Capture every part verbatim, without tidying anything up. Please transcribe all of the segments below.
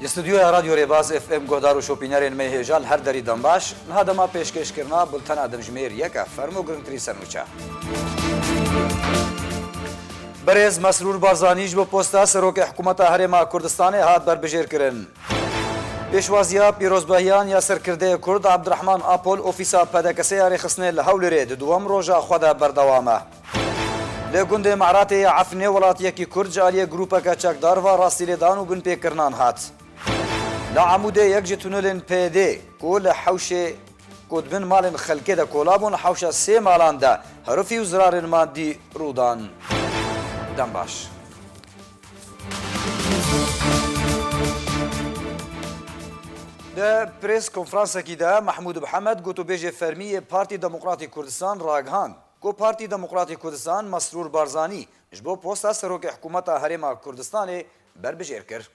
Li stûdyoya Radyo Rêbaz F M guhdar û şopînerên me hêja li her derî dem baş. Niha dema pêşkêşkirina bultena dimjimêr yek e. Fermo girngtirî sernûçe. Berêz Mesrûr Barzanî ji bo posta Serokê Hikûmeta Herêma Kurdistanê hat berbijêrkirin. Pêşwaziya pîrozbahiyan ya serkirdeyê Kurd Abdurehman Apol ofîsa P D K S'ê ya rêxistinê li Hewlêrê di duwem roja xwe de berdewam e. Li gundê Me'ratê ya Efrînê welatiyekî Kurd ji aliyê grûpeke çekdar ve rastîlêdan û binpêkirinan hat. Li Amûdê yek ji tunelên P D ku li hewşê ku di bin malên xelkê de kola bûn, hewşa sê malan de herifî û zirarên madî rû dan. Dem baş. Di prês konferansekî de Mehmûd Mihemed, gotûbêjê fermî yê Partî Demokratî Kurdistan, ragihand ku Partî Demokratî Kurdistan Mesrûr Barzanî ji bo posta Serokê Hikûmeta Herêma Kurdistanê berbijêr kir.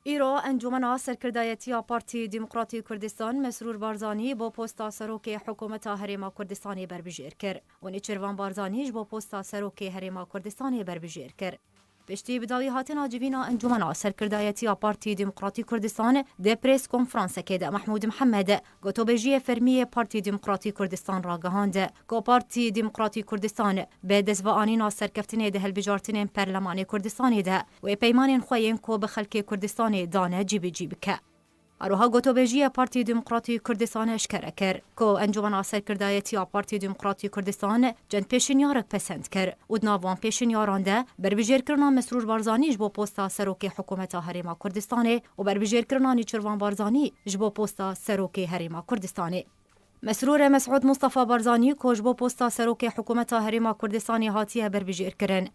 Îro Encûmena Serkirdayetiya Partî Demokratî Kurdistan Mesrûr Barzanî bo posta Serokê Hikûmeta Herêma Kurdistanê berbijêr kir û Nêçîrvan Barzanî ji bo posta Serokê Herêma Kurdistanê berbijêr kir. Piştî bi dawî hatina civîna Encûmena Serkirdayetiya Partî Demokratî Kurdistan di prês konferansekê de Mehmûd Mihemed, gotûbêjiyê fermî yê Partî Demokratî Kurdistan ragihand ku Partî Demokratî Kurdistan bi destveanîna serkeftinê di hilbijartinên Perlemanê Kurdistanê de wê peymanên xwe yên ku bi xelkê Kurdistanê dane cîbicî bike. Her wiha gotûbêjiyê Partî Demokratî Kurdistan eşkere kir ku Encûmena Serkirdayetiya Partî Demokratî Kurdistan çend pêşinyarek pesend kir û di nav wan pêşinyaran de berbijêrkirina Mesrûr Barzanî ji bo posta Serokê Hikûmeta Herêma Kurdistanê û berbijêrkirina Nêçîrvan Barzanî ji bo posta Serokê Herêma Kurdistanê. Mesrûr Mesûd Mustafa Barzanî ku ji bo posta Serokê Hikûmeta Herêma Kurdistanê hatiye berbijêrkirin,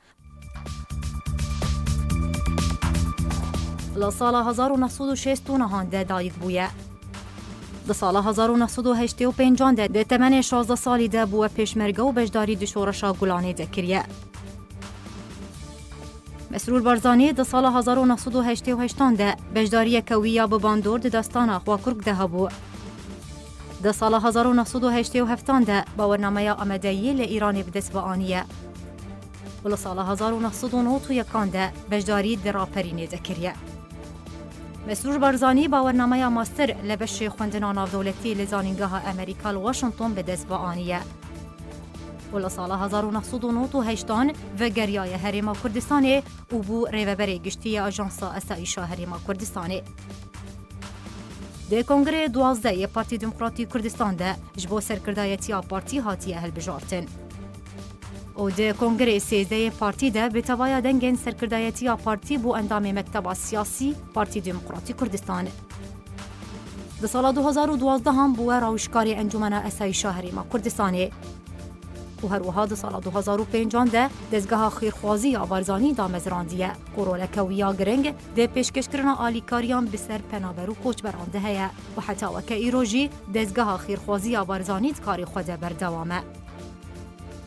li sala hezar û neh sed û şêst û nehan de dayik bûye. Di sala hezar û neh sed û heştê û pêncan de di temenê şazdeh salî de bûye pêşmerge û beşdarî di Şoreşa Gulanê de kiriye. Mesrûr Barzanî di sala hezar û neh sed û heştê û heştan de beşdariyeke wî ya bi bandor di destana Xwakurk de hebû. Di sala hezar û neh sed û heştê û heftan de bawernameya amadeyiyê li Îranê bi dest ve aniye û li sala hezar û neh sed û nod û yekan de beşdarî di raperînê de kiriye. Mesrûr Barzanî bawernameya master li beşê xwendina navdewletî li Zanîngeha Amerîka li Washington bi dest ve aniye û li sala hezar û neh sed û nod û heştan vegeriyaye Herêma Kurdistanê û bû rêveberê giştî yê Ajansa Asayîşa Herêma Kurdistanê. Di Kongreyê duwazdeh yê Partî Demokratî Kurdistan de ji bo serkirdayetiya partî hatiye hilbijartin û di Kongreyê sêzdeh yê partî de bi tevaya dengên serkirdayetiya partî bû endamê Mekteba Siyasî Partî Demokratî Kurdistan. Di sala du hezar û duwazdeh an bûye rawişkarê Encûmena Asayîşa Herêma Kurdistanê û her wiha di sala du hezar û pêncan de dezgeha xêrxwazî ya Barzanî damezrandiye ku roleke wî ya giring di pêşkêşkirina alîkariyan bi ser penaber û koçberan de heye û heta weke îro jî dezgeha xêrxwazî ya Barzanî di karê xwe de berdewam e.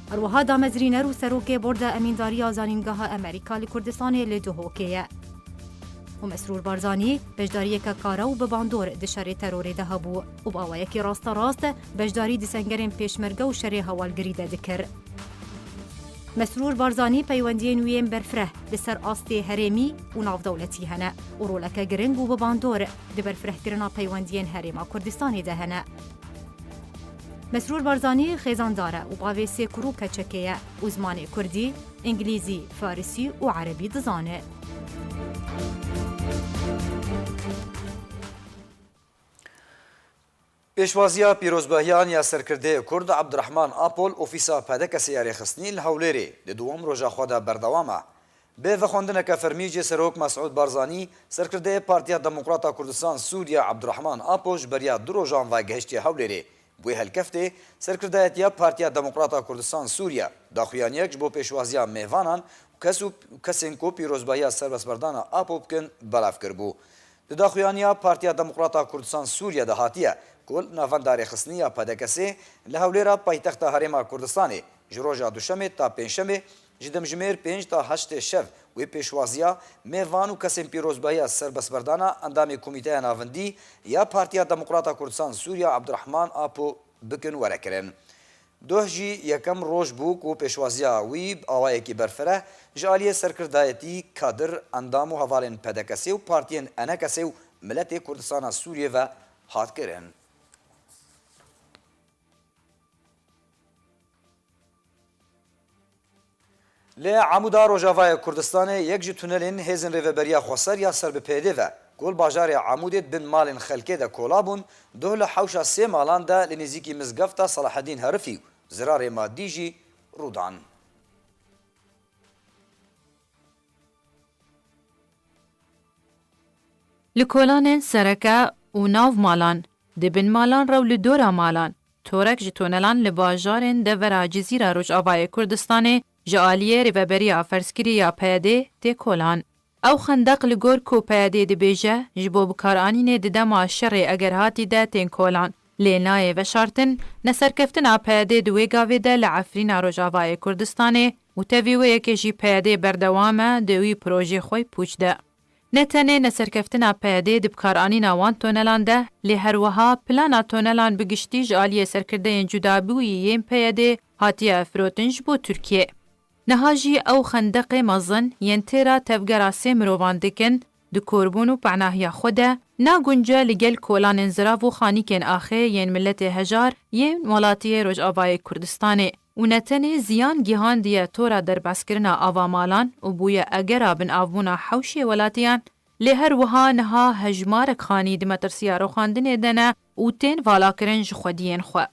Her wiha damezrîner û serokê Borda Emîndariya Zanîngeha Amerîka li Kurdistanê li Duhokê ye. Û Mesrûr Barzanî beşdariyeke kare û bi bandor di şerê terorê de hebû û bi awayekî rasterast beşdarî di sengerên pêşmerge û şerê hewalgirî de dikir. Mesrûr Barzanî peywendiyên wî yên berfireh li ser astê herêmî û navdewletî hene û roleke giring û bi bandor di berfirehkirina peywendiyên Herêma Kurdistanê de hene. Mesrûr Barzanî xêzandar e û bavê sê kur û keçekê ye û zimanê kurdî, îngilîzî, farisî û erebî dizane. Pêşwaziya pîrozbahiyan ya serkirdeyê Kurd Abdurehman Apol ofîsa P D K S'ê ya rêxistinî li Hewlêrê di duwem roja xwe de berdewam e. Bi vexwendineke fermî jê Serok Mesûd Barzanî, serkirdeyê Partiya Demokrata Kurdistan Sûriye Abdurehman Apo ji beriya du rojan ve gihiştiye Hewlêrê. Bi wê helkeftê, serkirdayetiya Partiya Demokrata Kurdistan Sûriye daxuyaniyek ji bo pêşwaziya mêvanan û kes û kesên ku pîrozbahiya serbestberdana Apo bikin, belav kiribû. Di daxuyaniya Partiya Demokrata Kurdistan Sûriye de hatiye ku li navenda rêxistinî ya P D K S'ê li Hewlêra paytexta Herêma Kurdistanê ji roja Duşemê ta Pêncşemê ji dimjimêr pênc ta heştê şev wê pêşwaziya mêvan û kesên pîrozbahiya serbestberdana endamê Komîteya Navendî ya Partiya Demokrata Kurdistan Sûriye Abdurehman Apo bikin were kirin. Doh jî yekem roj bû ku pêşwaziya wî bi awayekî berfireh ji aliyê serkirdayetî, kadir, endam û hevalên P D K S ê û partiyên E N K S ê û Miletê Kurdistana Sûriyê ve hat kirin. Li Amûda Rojavayê Kurdistanê yek ji tunelên Hêzên Rêveberiya Xweser ya ser bi P Y D ve ku li bajarê Amûdê di bin malên xelkê de kola bûn, doh li hewşa sê malan de li nêzîkî Mizgefta Selahedîn Herifî û zirarê madî jî rû dan. Li kolanên sereke û nav malan, di bin malan re û li dora malan, torek ji tonelan li bajarên devera Cizîra Rojavayê Kurdistanê ji aliyê Rêveberiya Ferzkirî ya P Y D tê kolan. Ew xendeq li gor ku P Y D dibêje, ji bo bikaranînê di dema şerê egerhatî de tên kolan. Lê nayê veşartin, neserkeftina P Y D di wê gavê de li Efrîna Rojavayê Kurdistanê û tevî wê yekê jî P Y D berdewam e di wî projê xwe yê pûç de. Ne tenê neserkeftina P Y D di bikaranîna wan tonelan de, lê her wiha plana tonelan bi giştî ji aliyê serkirdeyên cudabûyî yên P Y D hatiye firotin ji bo Tirkiyê. Niha jî ew xendeqê mezin yên têra tevgera sê mirovan dikin, di korbûn û penahiya xwe de, nagunce li gel kolanên zirav û xanîkên axê yên miletê hejar yên welatiyê Rojavayê Kurdistanê. Û ne tenê ziyan gihandiye tora derbazkirina ava malan û bûye egera binavbûna hewşê welatiyan, lê her wiha niha hejmarek xanî di metirsiya rûxandinê de ne û tên valakirin ji xwediyên xwe.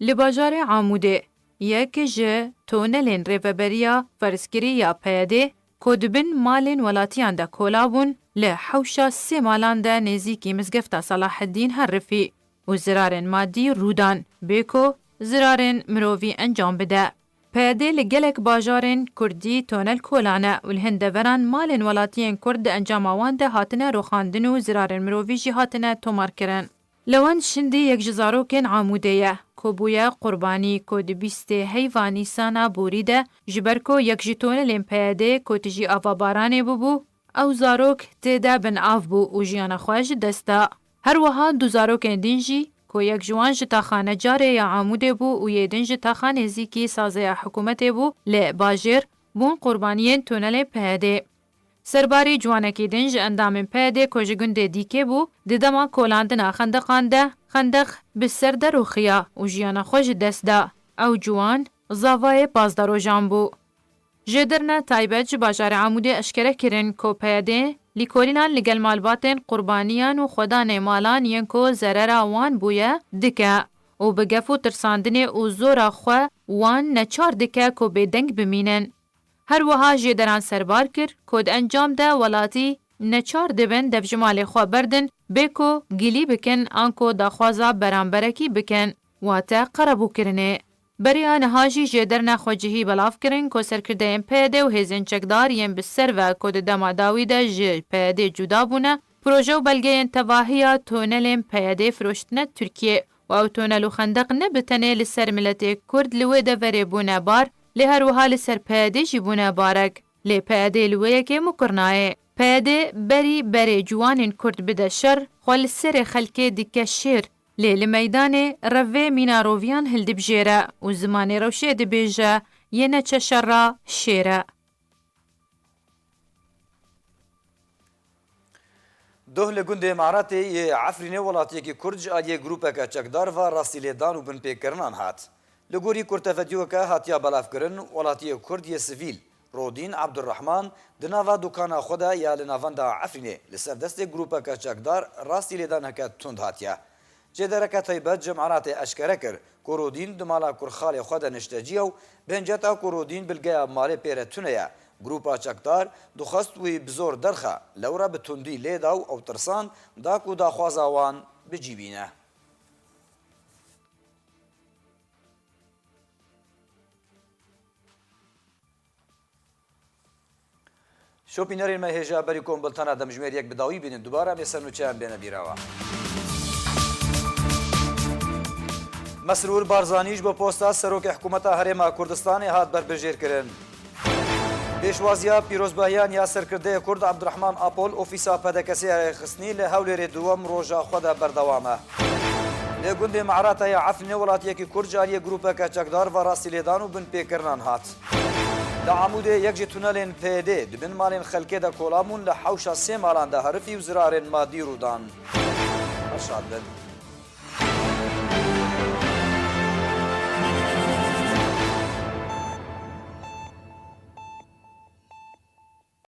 Li bajarê Amûdê yek ji tonelên rêveberiya ferzkirî ya P Y D ku di bin malên welatiyan de kola bûn, li hewşa sê malan de nêzîkî Mizgefta Selaheddîn Herifî û zirarên madî rû dan, bê ku zirarên mirovî encam bide. P Y D li gelek bajarên Kurdî tonel kola ne û li hin deveran malên welatiyên Kurd di encama wan de hatine rûxandin û zirarên mirovî jî hatine tomarkirin. Lewend Şindî yek ji zarokên Amûdê ye, ku bûye qurbanî, ku di bîstê heyva Nîsana borî de, ji ber ku yek ji tonelên P Y D ku tijî avabaranê bûbû, ew zarok tê de bin av bû û jiyana xwe ji dest da. Her wiha du zarokên din jî, ku yek ji wan ji taxa Necarê ya Amûdê bû û yê din ji taxa nêzîkî sazeya hikûmetê bû, li bajêr bûn qurbaniyên tonelê P Y D. Serbarî ciwanekî din ji endamên P Y D ku ji gundê Dîkê bû, di dema kolandina xendeqan de xendeq bi ser de rûxiya û jiyana xwe ji dest da. Ew ciwan zavayê pazdeh rojan bû. Jêderine taybet ji bajarê Amûdê eşkere kirin ku P Y D lîkolînan li gel malbatên qurbaniyan û xwedanê malan yên ku zerera wan bûye dike û bi gef û tirsandinê û zora xwe wan neçar dike ku bêdeng bimînin. Her wiha jêderan serbar kir ku di encam de welatî neçar dibin devjimalê xwe berdin, bê ku gilî bikin anku daxwaza beramberekî bikin, wate qerebûkirinê. Beriya niha jî jêderine xwecihî belav kirin ku serkirdeyên P Y D û hêzên çekdar yên bi ser ve ku di dema dawî de ji P Y D cuda bûne, proje û belgeyên tevahiya tonelên P Y D firoştine Tirkiyê. Û ew tonel û xendeq ne bi tenê li ser miletê Kurd li wê deverê bûne bar, lê her wiha li ser P Y D jî bûne barek. Lê P Y D li wê yekê mukir nayê. P Y D berî berê ciwanên Kurd bide şer, xwe li serê xelkê dike şêr. Lê li meydanê revê mîna roviyan hildibijêre û zimanê rewşê dibêje, yê neçe şer re şêr e. Doh li gundê Meratê yê Efrînê welatiyekî Kurd ji aliyê grûpeke çekdar ve rastî lêdan û binpêkirinan hat. Li gorî kurtevedîyoke hatiya belavkirin, welatiyê Kurd yê sivîl, Rodîn Ebdurrehman, di nava dukana xwe de ya li navenda Efrînê li ser destê grûpeke çekdar rastî lêdaneke tund hatiye. Jêdereke taybet ji Meratê eşkere kir ku Rodîn di mala kurxalê xwe de niştecî ye û bi hinceta ku Rodîn bilgeya malê pê re tune ye, grûpa çekdar dixwest wî bi zor derxe, lewra bi tundî lê da û ew tirsand da ku daxwaza wan bi cî bîne. Şopînerên me hêja berî ku em bultena demjimêr yek bi dawî bînin, dubare em ê ser nûçeyan bêne bîra we. Mesrûr Barzanî ji bo posta Serokê Hikûmeta Herêma Kurdistanê hat berbijêrkirin. Pêşwaziya pîrozbahiyan ya serkirdeyê Kurd Abdurrahman Apol ofîsa P D K S'ê rêxistinî li Hewlêrê duyem roja xwe de berdewam e. Li gundê Me'rata ya Efrînê welatiyekî Kurd ji aliyê grûpeke çekdar ve rastî lêdan û binpêkirinan hat. Li Amûdê yek ji tunelên P Y D'ê di bin malên xelkê de kola bûn, li hewşa sê malan de herifî û zirarên madî rû dan. Şad bin.